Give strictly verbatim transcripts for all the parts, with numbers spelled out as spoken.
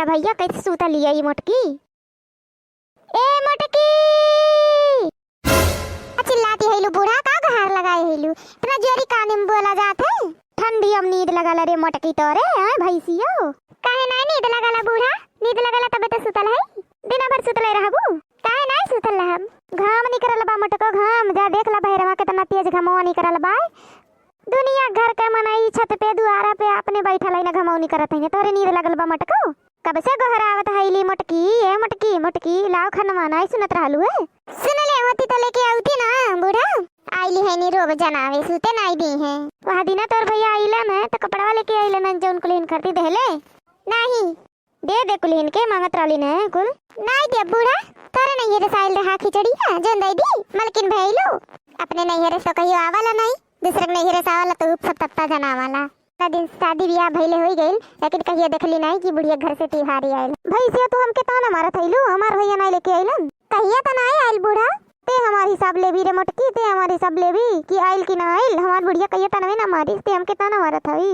भइया, कैसे सूतल हिया ई मोटकी? ए मोटकी! आ चिल्लाती हैलू बूढ़ा, का गहार लगाए हैलू? इतना जोरी काने में बोला जात है? ठंडी अब नींद लगल रे मोटकी तोरे, हैं भैंसियो? काहे नाई नींद लगल बूढ़ा? नींद लगल तबे तो सुतल है। दिना भर सुतले रहबू? काहे नाई सुतल रहब? घाम निकरल बा मोटको घाम, जा देख ला बहरवा कितना तेज घमवा निकरल बा। दुनिया घर के मनई छत पे दुआरा पे अपने बैठल है ना घमौनी करत है, तोरे नींद लगल बा मोटको। कब से गोहरावत हईली मोटकी, ए मोटकी, मोटकी, लाओ खनवा, नाई सुनत रहलू है? सुन ले होती तो लेके आउती ना बूढ़ा। आइली है नी रोब जनावे, सूते नाई दी है। वह दिना तोर भैया आइलन है तो कपड़वा लेके आइलन है, जौन कुलिन खरीदी देहले। नाही। दे दे कुलिन के मांगत रहली ने कुल। नाई दे बूढ़ा, तोरे नैहरे से आइल रहा खिचड़िया, जौन दे दी, मलकिन भैलू। अपने नैहरे से कहियो आवाला नाई, दूसरे के नैहरे से आवाला तो उप सब तत्ता जनावाला। इतना दिन से शादी ब्याह भइले होई गइल, लेकिन कहियो देखली नाई कि बुढ़िया घर से तिहारी आइल। भैंसिया, तू हमके ताना मारत हइलू, हमार भैया नाई लेके आइलन। कहिया त नाई आइल बूढ़ा, ते हमार हिसाब लेबी रे मोटकी, ते हमार हिसाब लेबी कि आइल कि ना आइल। हमार बुढ़िया कहिया तनवे ना मारिस, ते हमके ताना मारत हई।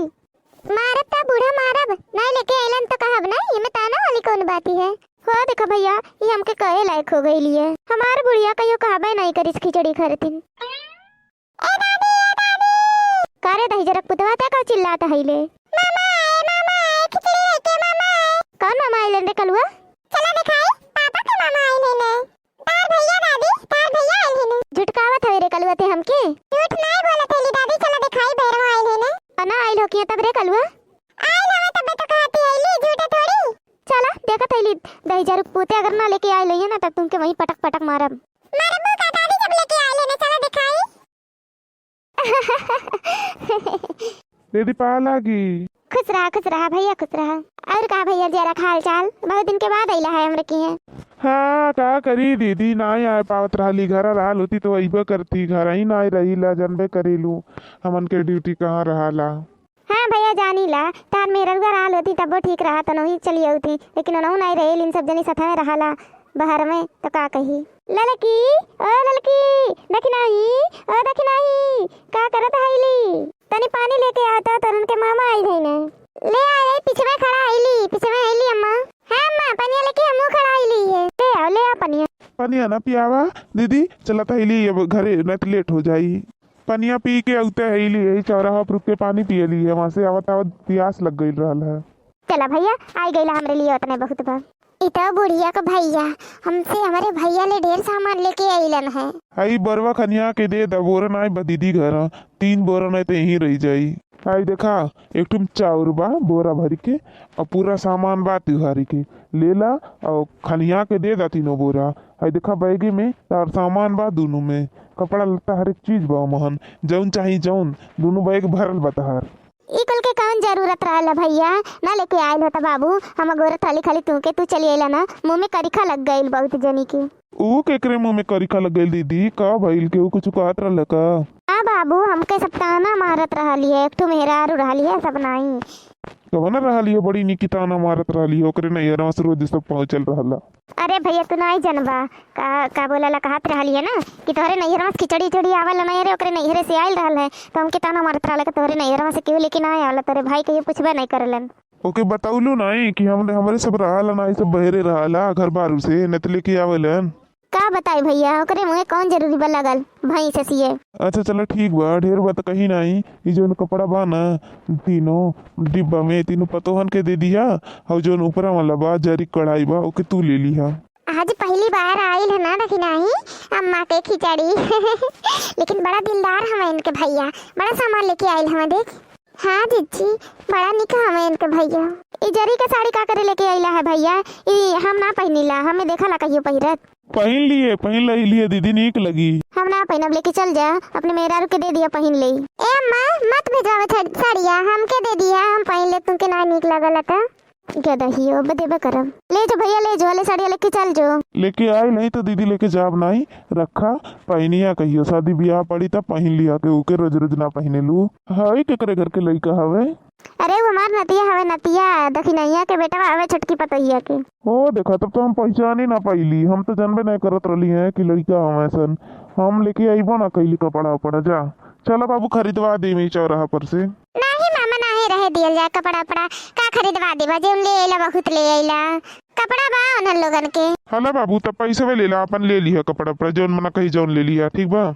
मारब त बूढ़ा मारब, नाई लेके आइलन त कहब नाई, एमे ताना वाली कौन बात है? हो देखा भैया, ये हमके कहे लायक हो गइली है। हमार बुढ़िया कहियो कहबे नाई करिस खिचड़ी खरतिन। ए दादी, ए दादी। का रे दहिजरक पुतवा, ते का चिल्लात हइले? मामा आए, मामा आए, खिचड़ी लेके मामा आए। कौन मामा आइलन रे कलुआ? चला देखाई, पापा के मामा आइल है ने। तार भैया दादी, तार भैया आइल है ने। झुटकावत हवे रे कलुआ ते हमके। झूठ नाई बोलत हइली दादी, चला देखाई बहरवा आइल है ने। अना आइल हो किया तब रे कलुआ? आइल हवे तबे तो कहती हइली, झूठे थोड़ी। चला देखत हइली दहिजरक पुते अगर ना लेके आइल है ना तब तुमके वहीं पटक पटक मारब। मारबू का दादी जब लेके आइल है ने, चला देखाई। दीदी, पा लागी। खुश रहा, खुश रहा भैया, खुश रहा। और का भैया, जरा हाल चाल? बहुत दिन के बाद अइला है हमरे किहे। हाँ, का करी दीदी, नाई आए पावत रहली। घरा रहल होती तो अइबे करती, घरा ही नाई रहीला, जनबे करेलू हमन के ड्यूटी कहाँ रहाला। हाँ भैया, जानीला, तार मेहररुआ रहल होती तबो ठीक रहा, तो नहीं चली अउती, लेकिन ओनहु नाई रहेल, इन सब जनी सथवे रहाला बहर में, तो का कही। ललकी, ओ ललकी, दखिनाही, ओ दखिनाही, का करत हइली? तनी पानी लेके आवता, तोरन के मामा आइल है ने। ले आ रे, पिछवे खड़ा हइली, पिछवे हइली अम्मा। हाँ अम्मा, पनिया लेके हमहू खड़ा हइली है। ले आओ, ले आओ पनिया। पनिया ना पियावा दीदी, चलत हइली अब घरे, नहीं तो लेट हो जाई। पनिया पी के अउते हइली, यही चौराहा पर रुक के पानी पियली है, वहाँ से आवत आवत पियास लग गइल रहल है। चला भैया, आई गइला हमरे लिए, उतने बहुत बा। ई तो बुढ़िया के भैया, हमसे हमरे भैया ले ढेर सामान लेके अइलन है। आई बरवा खनिया के दे दा, बोरा नाई बा दीदी घर, तीन बोरा नाई तो यहीं रह जाई। आई देखा, एक ठुम चाउर बा बोरा भर के, और पूरा सामान बा तिहारी के, ले ला और खनिया के दे दा तीनों बोरा। आई देखा बैगे में तार सामान बा, दोनों में कपड़ा लत्ता हर एक चीज बा महन, जौन चाही जौन, दोनों बैग भरल बा तहार। ई कुल के कौन जरूरत रहल है भैया? ना लेके आइल होता बाबू, हम गोरत रहली खाली तू के, तू चली अइला ना, मुँह में करिखा लग गइल बहुत जनी के। ऊ केकरे मुँह में करिखा लग गइल दीदी? का भइल, केहू कुछ कहत रहल का? हाँ बाबू, हमके सब ताना मारत रहली है, एक ठो मेहरारू रहली है, सब नाई। कवन रहली है बड़ी निकी ताना मारत रहली है, ओकरे नैहरवा से रोज सब पहुँचल रहला। अरे भैया, तू नाई जनबा, का, का बोलेला, कहत रहली है ना कि तोहरे नैहरवा से खिचड़ी उचड़ी आवेला ना रे, ओकरे नैहरे से आइल रहल है, तो हमके ताना मारत रहल है कि तोहरे नैहरवा से केहू लेके ना आवेला, तोहरे भाई कहियो पूछबे नहीं करेलन। ओके बतौलू नाई कि हमरे, हमरे सब रहला ना, ई सब बहरे रहला घर बारू से, नहीं तो लेके आवेलन। का बताई भैया, ओकरे मुँहे कौन जरूरी बा लगल भैंस सिए। अच्छा चला ठीक बा, ढेर बात कही नाई। ई जौन कपड़ा बा ना, तीनों डिब्बा में, तीनों पतोहन के दे दिया, और जौन ऊपरा वाला बा, जरी कढ़ाई बा, ओके तू ले लिहा। आज पहली बार आइल है ना, देखी नाही, अम्मा के खिचड़ी। लेकिन बड़ा दिलदार हवे इनके भैया, बड़ा सामान लेके आइल हवे, देख। हाँ जिज्जी, बड़ा निक हवे इनके भैया। ई जरी के साड़ी का करे लेके आइला है भैया? ई हम ना पहिनीला, हमें देखा ला कहियो पहिरत। पहिन लिए, पहिन लिए दीदी, नीक लगी। हम ना पहिनब, लेके चल जा, अपने मेहरारू के दे दिया, पहिन ले। ए अम्मा, मत भेजवावे छड़-, साड़िया, हमके दे दिया, हम पहिन ले, तुमके ना नीक लगल त। गदहियो, अब देबे करब। ले जो भैया, ले जो, हले साड़िया लेके चल जो। लेके आई नहीं तो दीदी लेके जाब नहीं, रखा, पहिनिया कहियो, शादी ब्याह पड़ी तब पहिन लिया के, ओके रोज रोज ना पहिने लू। हई केकरे घर के लइका हवे? अरे, वो हमार नतिया हवे, नतिया, दखिनैया के बेटवा हवे, छोटकी पतोहिया के। ओ, देखा, तब तो हम पहचाने ना पाइली, हम तो जानबे नहीं करत रहली हैं कि लइका हवे सन। हम लेके अइबो ना कइली कपड़ा उपड़ा, जा। चला बाबू, खरीदवा दे में चौराहा पर से। नाही मामा, नाही रहे दियल जाए कपड़ा उपड़ा, का खरीदवा देबा, जौन ले अइला बहुत ले अइला। कपड़ा बा उन्हन लोगन के। हला बाबू, तब पैसवे ले ला, अपन ले लिहा कपड़ा उपड़ा, जौन मना कही जौन ले लिहा, ठीक बा?